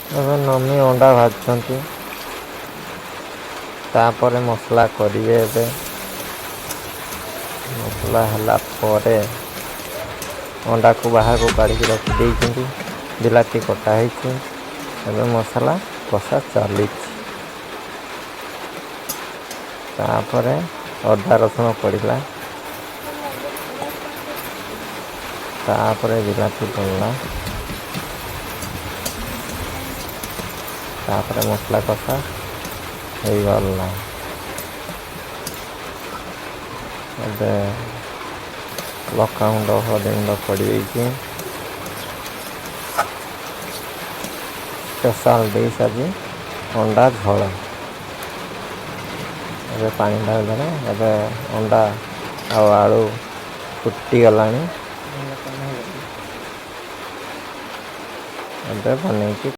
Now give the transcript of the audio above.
ଏବେ ନମି ଅଣ୍ଡା ଭାଜୁଛନ୍ତି, ତାପରେ ମସଲା କରିବେ। ଏବେ ମସଲା ହେଲା ପରେ ଅଣ୍ଡାକୁ ବାହାରକୁ କାଢ଼ିକି ରଖିଦେଇଛନ୍ତି। ବିଲାତି କଟା ହେଇଛି। ଏବେ ମସଲା କଷା ଚାଲିଛି। ତାପରେ ଅଦା ରସୁଣ ପଡ଼ିଲା, ତାପରେ ବିଲାତି ପଡ଼ିଲା, ତାପରେ ମସଲା କଷା ହେଇଗଲା। ଏବେ ଲଙ୍କାଗୁଣ୍ଡ, ହଳଦୀ ଗୁଣ୍ଡ ପଡ଼ିଯାଇଛି। ସ୍ପେଶାଲ ଡିସ୍ ଆଜି ଅଣ୍ଡା ଝୋଳ। ଏବେ ପାଣି ଢାଳିଦେଲେ। ଏବେ ଅଣ୍ଡା ଆଉ ଆଳୁ ଫୁଟିଗଲାଣି। ଏବେ ବନେଇକି